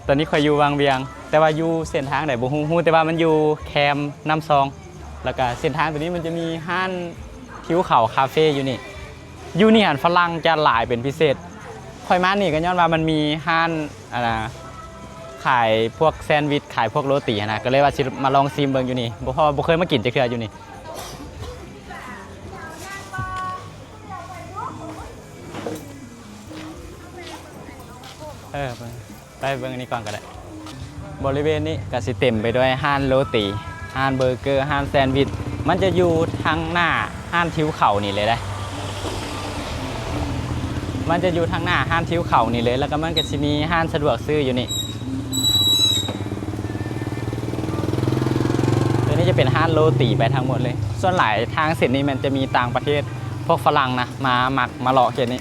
ຕອນນີ້ຂ້ອຍຢູ່ວັງວຽງ ແຕ່ວ່າຢູ່ເສັ້ນທາງໃດບໍ່ຮູ້ ຮູ້ແຕ່ວ່າມັນຢູ່ແຄມນ້ຳຊອງ ແລ້ວກະເສັ້ນທາງໂຕນີ້ມັນຈະມີຮ້ານທິວເຂົ້າຄາເຟຢູ່ນີ້ ຢູ່ນີ້ຫັ້ນຝຣັ່ງຈະຫຼາຍເປັນພິເສດ. ຂ້ອຍມານີ້ກໍຍ້ອນວ່າມັນມີຮ້ານ ອັນນະ ຂາຍພວກແຊນວິດ ຂາຍພວກໂຣຕີຫັ້ນນະ ກໍເລີຍວ່າຊິມາລອງຊີມເບິ່ງຢູ່ນີ້ ບໍ່ ເພາະວ່າບໍ່ເຄີຍມາກິນຈັກເທື່ອຢູ່ນີ້. ເອີ ໄປເບິ່ງນີ້ກ່ອນກໍໄດ້. ບໍລິເວນນີ້ກໍຊິເຕັມໄປດ້ວຍຮ້ານໂຣຕີ, ຮ້ານເບີເກີ, ຮ້ານແຊນວິດ. ມັນຈະຢູ່ທາງໜ້າຮ້ານທິວເຂົ້ານີ້ເລີຍເດ້. ມັນຈະຢູ່ທາງໜ້າຮ້ານທິວເຂົ້ານີ້ເລີຍ, ແລ້ວກໍມັນກໍຊິມີຮ້ານສະດວກຊື້ຢູ່ນີ້. ຕົວນີ້ຈະເປັນຮ້ານໂຣຕີໄປທັງໝົດເລີຍ. ສ່ວນຫຼາຍທາງເສັ້ນນີ້ແມ່ນຈະມີຕ່າງປະເທດ, ພວກຝຣັ່ງນະ ມາ ມັກມາເລາະເຂດນີ້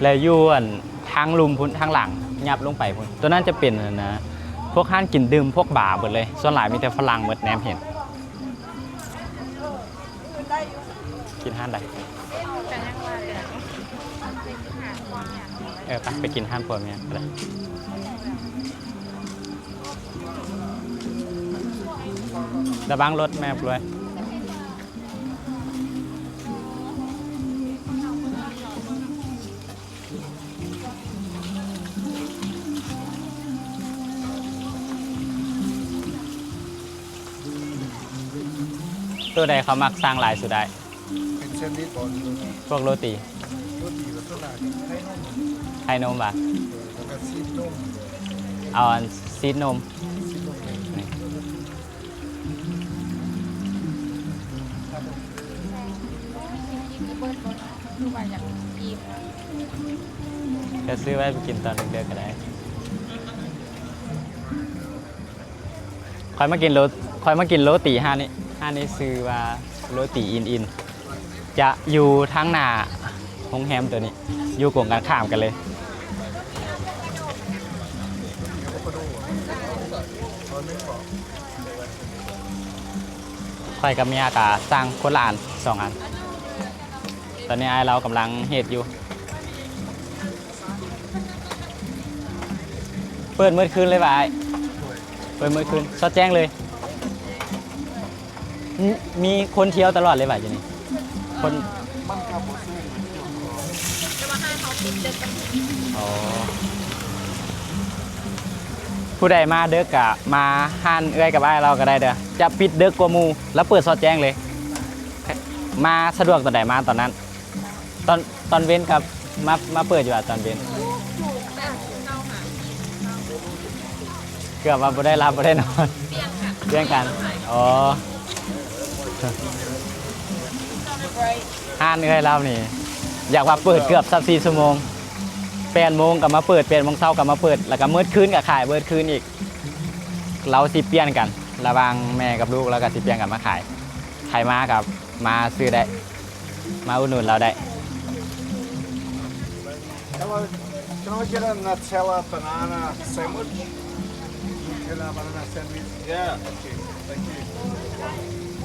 ແລະ ຢູ່ອັນ ທາງລຸ່ມພຸ້ນ ທາງຫຼັງ ຫຍັບລົງໄປພຸ້ນ. ຕົວນັ້ນຈະເປັນ ອັນນະ ພວກຮ້ານກິນດື່ມ ພວກບາເບິດເລີຍ. ສ່ວນຫຼາຍມີແຕ່ຝຣັ່ງເບິດ ແນມເຫັນ. ກິນຮ້ານໃດ? ເອີ ໄປ ໄປກິນຮ້ານຜົວເມຍກໍໄດ້. ລະວັງລົດແມ່ລວຍ. ໂຕໃດເຂົາມັກສັ່ງຫຼາຍສຸດອ້າຍ? ເປັນແຊນວິດບໍ? ພວກໂຣຕີ. ໂຣຕີກໍສ່ວນຫຼາຍໄຂ່ນົມ. ໄຂ່ນົມຫວາ? ເອີ ແລ້ວກໍຊີດນົມ. ເອົາອັນຊີດນົມ. ຊີດນົມ. ນີ້. ກໍຊື້ໄວ້ໄປກິນຕອນເດິກໆກໍໄດ້. ຂ້ອຍມາກິນໂຣ ຂ້ອຍມາກິນໂຣຕີຮ້ານນີ້. ຮ້ານນີ້ຊື່ວ່າໂຣຕີອິນອິນ. ຈະຢູ່ທາງໜ້າໂຮງແຮມໂຕນີ້ ຢູ່ກົງກັນຂ້າມກັນເລີຍ. ຂ້ອຍກັບເມຍກະສັ່ງຄົນລະອັນ ສອງອັນ. ຕອນນີ້ອ້າຍລາວກຳລັງເຮັດຢູ່. ເປີດໝົດຄືນເລີຍຫວາອ້າຍ? ເປີດໝົດຄືນ ສອດແຈ້ງເລີຍ. ມີ ມີຄົນທ່ຽວຕະຫຼອດເລີຍຫວາຢູ່ນີ້? ຄົນ ມັນກໍບໍ່ຊື່ຢູ່. ອໍ ຜູ້ໃດມາເດິກກະມາຮ້ານເອື້ອຍກັບອ້າຍລາວກໍໄດ້ເດີ. ຈະປິດເດິກກວ່າໝູ່ ລະເປີດສອດແຈ້ງເລີຍ. ມາສະດວກຕອນໃດມາຕອນນັ້ນ. ຕອນ ຕອນເວັນກໍມາ ມາເປີດຢູ່ວ່າຕອນເວັນ? ເກືອບວ່າບໍ່ໄດ້ຫຼັບບໍ່ໄດ້ນອນ. ປ່ຽນກັນ ປ່ຽນກັນ. ອໍ ຮ້ານເອື້ອຍລາວນີ້ ຢາກວ່າເປີດເກືອບຊາວສີ່ຊົ່ວໂມງ. ແປດໂມງກໍມາເປີດ, ແປດໂມງເຊົ້າກໍມາເປີດ, ແລ້ວກໍໝົດຄືນກໍຂາຍເບິດຄືນອີກ. ລາວຊິປ່ຽນກັນ ລະຫວ່າງແມ່ກັບລູກ, ລາວກໍຊິປ່ຽນກັນມາຂາຍ. ໃຜມາກໍມາຊື້ໄດ້. ມາອຸດໜູນລາວໄດ້. Hello, can I get a Nutella banana sandwich? Nutella banana sandwich. Yeah, okay. Thank you.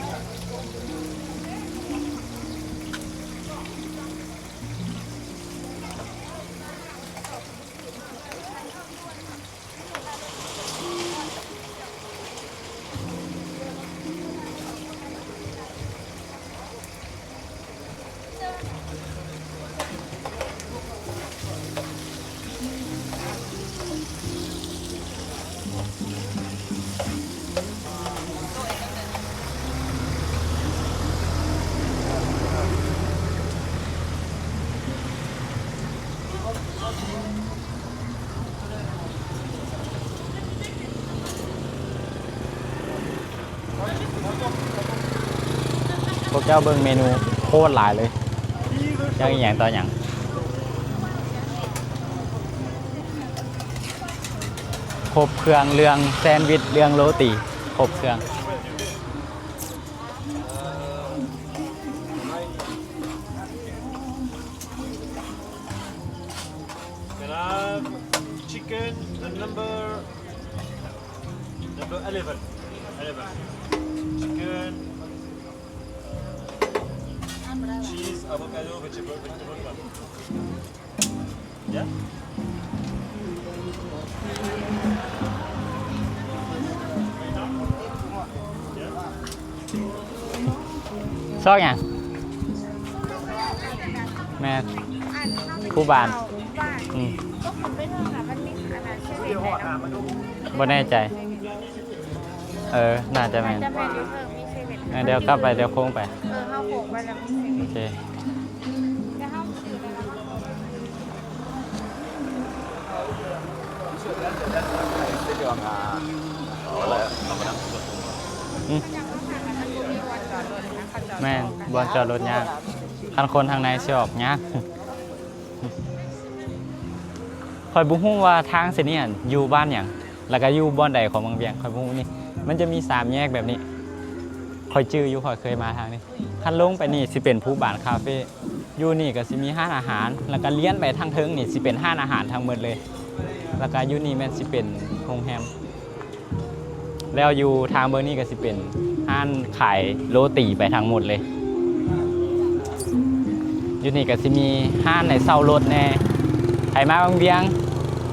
ພວກເຈົ້າເບິ່ງເມນູໂຄດຫຼາຍເລີຍ. ຈັກອີ່ຫຍັງຕໍ່ຫຍັງ. ຄົບເຄື່ອງ ເລື່ອງແຊນວິດ ເລື່ອງໂຣຕີ ຄົບເຄື່ອງ. Can I have chicken and number, number eleven. Eleven. Chicken, cheese, avocado, vegetable, vegetable one. Yeah? ຊອກຫຍັງ? ແມ່ນ ພູບານ ອືມ ບໍ່ແນ່ໃຈ ເອີ ໜ້າຈະແມ່ນ ໜ້າຈະແມ່ນຢູ່ເທິງມີເຊເວັ່ນ ເອີ ດຽວກັບໄປ ດຽວໂຄ້ງໄປ ເອີ ເຮົາໂຄ້ງໄປແລ້ວມີເຊເວັ່ນ ໂອເຄ. ອືມ ແມ່ນ ບ່ອນຈອດລົດຍາກ ຄັນຄົນທາງໃນຊິອອກຍາກ. ຂ້ອຍບໍ່ຮູ້ວ່າທາງເສັ້ນນີ້ຫັ້ນຢູ່ບ້ານຫຍັງ ແລ້ວກະຢູ່ບ່ອນໃດຂອງເມືອງວຽງ ຂ້ອຍບໍ່ຮູ້ນີ້. ມັນຈະມີສາມແຍກແບບນີ້ ຂ້ອຍຈື່ຢູ່ ຂ້ອຍເຄີຍມາທາງນີ້. ຄັນລົງໄປນີ້ຊິເປັນພູບານຄາເຟ ຢູ່ນີ້ກະຊິມີຮ້ານອາຫານ ແລ້ວກະລ້ຽນໄປທາງເທິງນີ້ຊິເປັນຮ້ານອາຫານທັງໝົດເລີຍ ແລ້ວກະຢູ່ນີ້ແມ່ນຊິເປັນໂຮງແຮມ ແລ້ວຢູ່ທາງເບິ່ງນີ້ກະຊິເປັນຮ້ານຂາຍໂລຕີໄປທັງໝົດເລີຍ. ຢູ່ນີ້ກະຊິມີຮ້ານໃຫ້ເຊົ່າລົດແດ່ ໃຜມາເມືອງວຽງ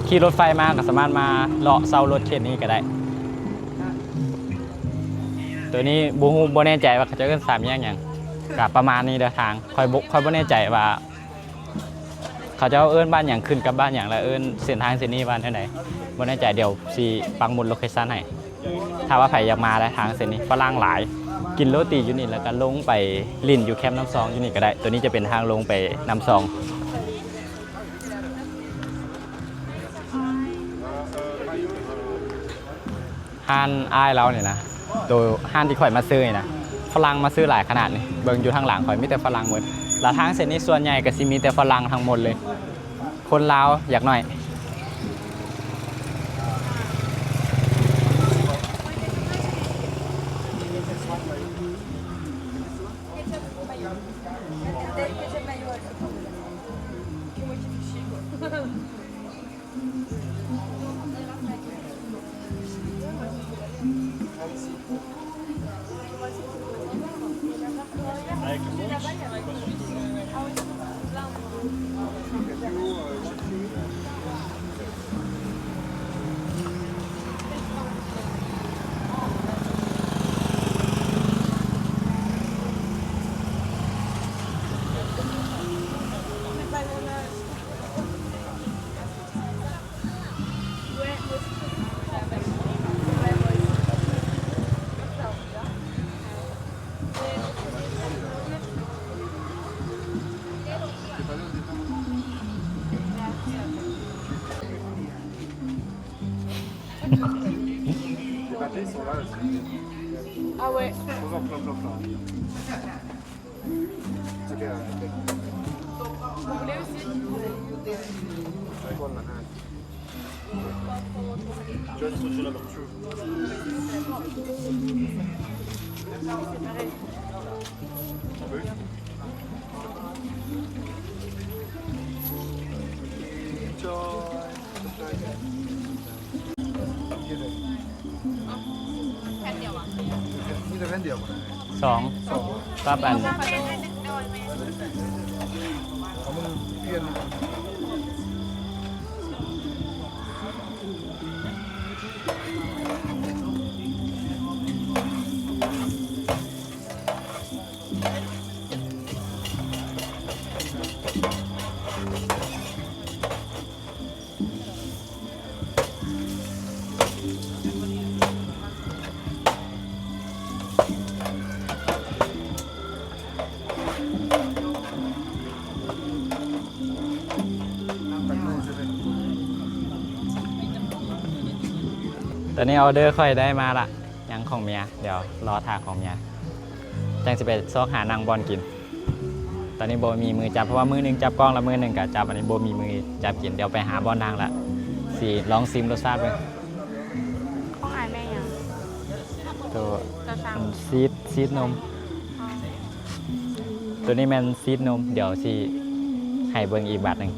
ຂີ່ລົດໄຟມາກະສາມາດມາເລາະເຊົ່າລົດເຂດນີ້ກະໄດ້. ໂຕນີ້ບໍ່ຮູ້ ບໍ່ແນ່ໃຈວ່າເຂົາເຈົ້າເອີ້ນສາມແຍກຫຍັງ ກະປະມານນີ້ເດີທາງ ຂ້ອຍບໍ່ ຂ້ອຍບໍ່ແນ່ໃຈວ່າເຂົາເຈົ້າເອີ້ນບ້ານຫຍັງ ຂຶ້ນກັບບ້ານຫຍັງ ແລ້ວເອີ້ນເສັ້ນທາງເສັ້ນນີ້ວ່າແນວໃດ ບໍ່ແນ່ໃຈ. ດຽວຊິປັກໝຸດໂລເຄຊັນໃຫ້ ຖ້າວ່າໃຜຢາກມາແລ້ວທາງເສັ້ນນີ້ຝຣັ່ງຫຼາຍ ກິນໂລຕີຢູ່ນີ້ ແລ້ວກະລົງໄປຫຼິ້ນຢູ່ແຄມນ້ຳຊອງຢູ່ນີ້ກະໄດ້. ໂຕນີ້ຈະເປັນທາງລົງໄປນ້ຳຊອງ. ຮ້ານອ້າຍລາວນີ້ນະ ໂຕຮ້ານທີ່ຂ້ອຍມາຊື້ນີ້ນະ ຝຣັ່ງມາຊື້ຫຼາຍຂະໜາດນີ້ ເບິ່ງຢູ່ທາງຫຼັງຂ້ອຍມີແຕ່ຝຣັ່ງໝົດ ແລ້ວທາງເສັ້ນນີ້ສ່ວນໃຫຍ່ກະຊິມີແຕ່ຝຣັ່ງທັງໝົດເລີຍ ຄົນລາວຢາກໜ້ອຍ. Ah ouais. Vous voulez aussi ? Enjoy. ແຜ່ນດຽວຫວາ? ມີແຕ່ແຜ່ນດຽວບໍ່ໄດ້? ສອງ ສອງ ປັບອັນ ເອົາມືປ່ຽນ. ຕອນນີ້ອອເດີຂ້ອຍໄດ້ມາລະ ຍັງຂອງເມຍ ດຽວລໍຖ້າຂອງເມຍ ຈັ່ງຊິໄປຊອກຫານັ່ງບ່ອນກິນ. ຕອນນີ້ບໍ່ມີມືຈັບ ເພາະວ່າມືໜຶ່ງຈັບກ້ອງ ແລ້ວມືໜຶ່ງກະຈັບອັນນີ້ ບໍ່ມີມືຈັບກິນ. ດຽວໄປຫາບ່ອນນັ່ງລະ ຊິລອງຊິມລົດຊາດເບິ່ງ. ຂອງອ້າຍແມ່ຫຍັງ? ໂຕ ເຈົ້າສັ່ງ ອັນຊີສ ຊີສນົມ. ອໍ ໂຕນີ້ແມ່ນຊີສນົມ ດຽວຊິໃຫ້ເບິ່ງອີກບາດໜຶ່ງ.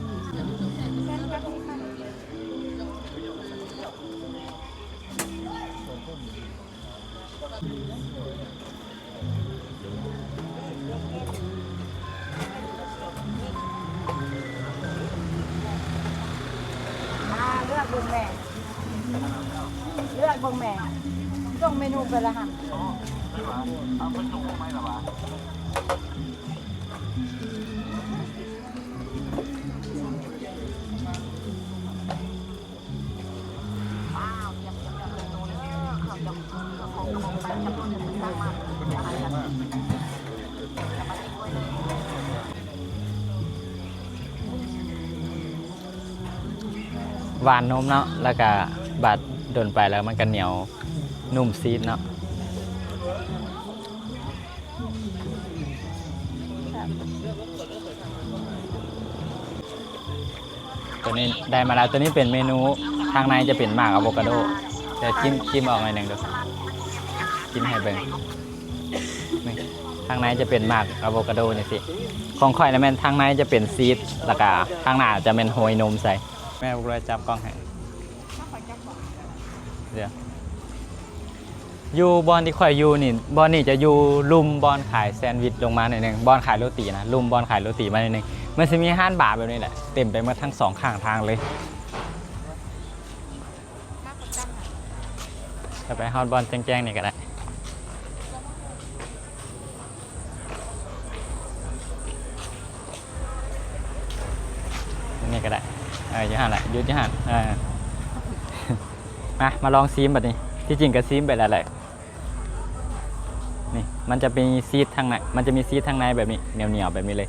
ມາເລືອກເບິ່ງແມ່ ເລືອກເບິ່ງແມ່ ສົ່ງເມນູໄປລະຫັ້ນ. ອໍ ເພິ່ນວ່າ ເອົາ ເພິ່ນສົ່ງໃໝ່ລະຫວາ? ຫວ່ານນົມເນາະ ແລ້ວກະບາດດົນໄປແລ້ວມັນກະໜຽວນຸ້ມຊີດເນາະ. ໂຕນີ້ໄດ້ມາແລ້ວ ໂຕນີ້ເປັນເມນູ ທາງໃນຈະເປັນໝາກອາໂວກາໂດ ດຽວຈິ້ມ ຈິ້ມອອກໜ້ອຍໜຶ່ງດູ ຈິ້ມໃຫ້ເບິ່ງ ນີ້ ທາງໃນຈະເປັນໝາກອາໂວກາໂດຈັ່ງຊີ້ ຂອງຂ້ອຍນະແມ່ນທາງໃນຈະເປັນຊີດ ແລ້ວກະທາງໜ້າຈະແມ່ນໂຮຍນົມໃສ່. ແມ່ບໍ່ໄດ້ຈັບກ້ອງໃຫ້ ດຽວ ຢູ່ບ່ອນທີ່ຂ້ອຍຢູ່ນີ້ ບ່ອນນີ້ຈະຢູ່ລຸ່ມບ່ອນຂາຍແຊນວິດລົງມາໜ້ອຍໜຶ່ງ ບ່ອນຂາຍໂຣຕີນະ ລຸ່ມບ່ອນຂາຍໂຣຕີມາໜ້ອຍໜຶ່ງ ມັນຊິມີຮ້ານບາແບບນີ້ແຫຼະ ເຕັມໄປໝົດທັງສອງຂ້າງທາງເລີຍ. ຈະໄປຮອດບ່ອນແຈ້ງໆນີ້ກະໄດ້. ນີ້ກະໄດ້ ເອີ ຢູ່ຫັ້ນແຫຼະ ຢຸດຢູ່ຫັ້ນ ເອີ ມາ ມາລອງຊີມບາດນີ້ ທີ່ຈິງກະຊີມໄປແລ້ວແຫຼະ ນີ້ ມັນຈະມີຊີດທາງໃນ ມັນຈະມີຊີດທາງໃນແບບນີ້ ໜຽວໆ ແບບນີ້ເລີຍ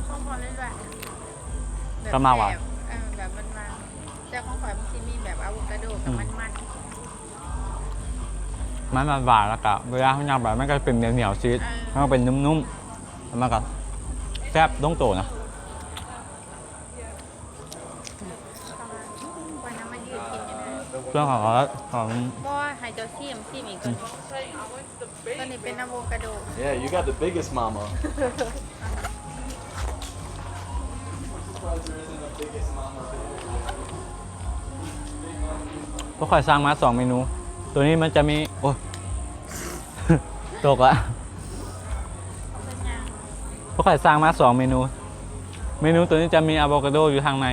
ຂອງຂ້ອຍເລື້ອຍໆ ແບບ ກໍມາວ່າ ແບບແຊບ ເອີ ແບບມັນໆ ແຕ່ຂອງຂ້ອຍມັນຊິມີແບບອາໂວກາໂດກັບ ອືມ ມັນໆ ມັນຫວານໆ ແລ້ວກະເວລາເຮົາຫຍັບໄປ ມັນກະເປັນໜຽວໆ ຊີດ ເອີ ມັນກະເປັນນຸ້ມໆ ແລ້ວມັນກະແຊບລົງໂຕນະ. ເຄື່ອງຂອງເຂົາ ຂອງ ບໍ່ ໃຫ້ເຈົ້າຊີມ ຊີມອີກກ່ອນ ອືມ ໂຕນີ້ເປັນອາໂວກາໂດ. Yeah, you got the biggest mama. ພວກຂ້ອຍສັ່ງມາສອງເມນູ ໂຕນີ້ມັນຈະມີ ໂອ້ຍ ຕົກລະ ເປັນຫຍັງ? ພວກຂ້ອຍສັ່ງມາສອງເມນູ ເມນູໂຕນີ້ຈະມີອາໂວກາໂດຢູ່ທາງໃນ.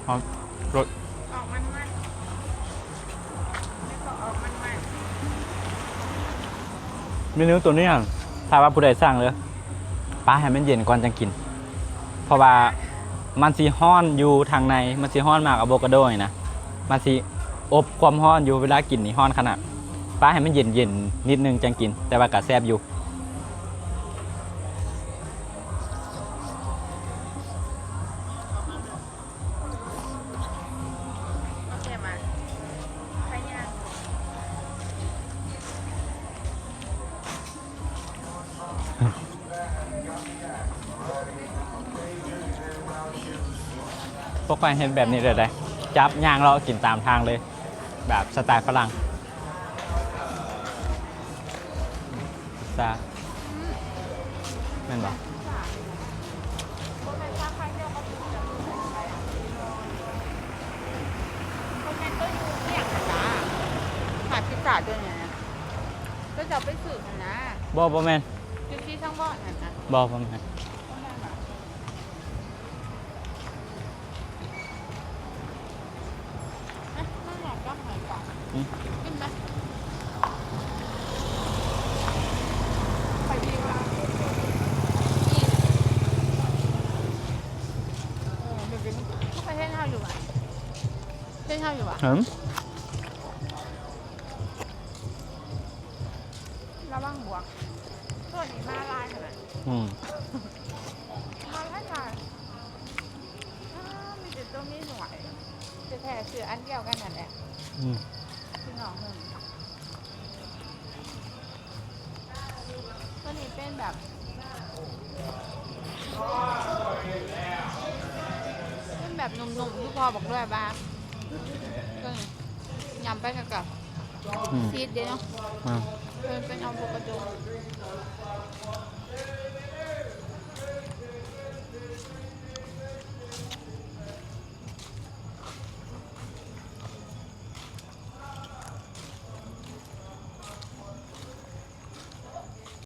ເອົາລົດ ອອກມັນໆ ແລ້ວກໍອອກມັນໆ. ເມນູໂຕນີ້ຫັ້ນ ຖ້າວ່າຜູ້ໃດສັ່ງເດີ ປະໃຫ້ມັນເຢັນກ່ອນຈັ່ງກິນ ເພາະວ່າມັນຊິຮ້ອນຢູ່ທາງໃນ ມັນຊິຮ້ອນໝາກອາໂວກາໂດນີ້ນະ ມັນຊິອົບຄວາມຮ້ອນຢູ່ ເວລາກິນນີ້ຮ້ອນຂະໜາດ. ປະໃຫ້ມັນເຢັນໆ ນິດໜຶ່ງຈັ່ງກິນ ແຕ່ວ່າກະແຊບຢູ່. ພວກຂ້ອຍເຮັດແບບນີ້ເລີຍເດ້ ຈັບຍ່າງເລາະກິນຕາມທາງເລີຍ ແບບສະໄຕຝຣັ່ງ. ຊາ ແມ່ນບໍ່? ບໍ່ແມ່ນຊາໄຂ່ດຽວກັບ ບໍ່ແມ່ນໂຕຢູ່ອີ່ຫຍັງນະ ຈ້າ ຂາຍພິດຊາໂຕນີ້ນະ ໂຕເຈົ້າໄປຊື້ຫັ້ນນະ. ບໍ່ ບໍ່ແມ່ນ ຢູ່ທີ່ທາງບ່ອນຫັ້ນນະ. ບໍ່ ບໍ່ແມ່ນ. ລະວັງບວກ ໂຕນີ້ມາຫຼາຍຂະໜາດ ອືມ ມາຫຼາຍໆ. ອ້າ ມີແຕ່ໂຕນ້ອຍໆ ແທ້ໆ ຊື້ອັນດຽວກັນຫັ້ນແຫຼະ ອືມ ພີ່ນ້ອງເພິ່ນ. ໂຕນີ້ເປັນແບບ ເປັນແບບນຸ້ມໆ ຄືພໍ່ບອກດ້ວຍວ່າ ໂຕນີ້ຫຍ້ຳໄປແລ້ວກໍ ອືມ ຊີດເດ້ເນາະ ອືມ ເພິ່ນເປັນອາໂວກາໂດ.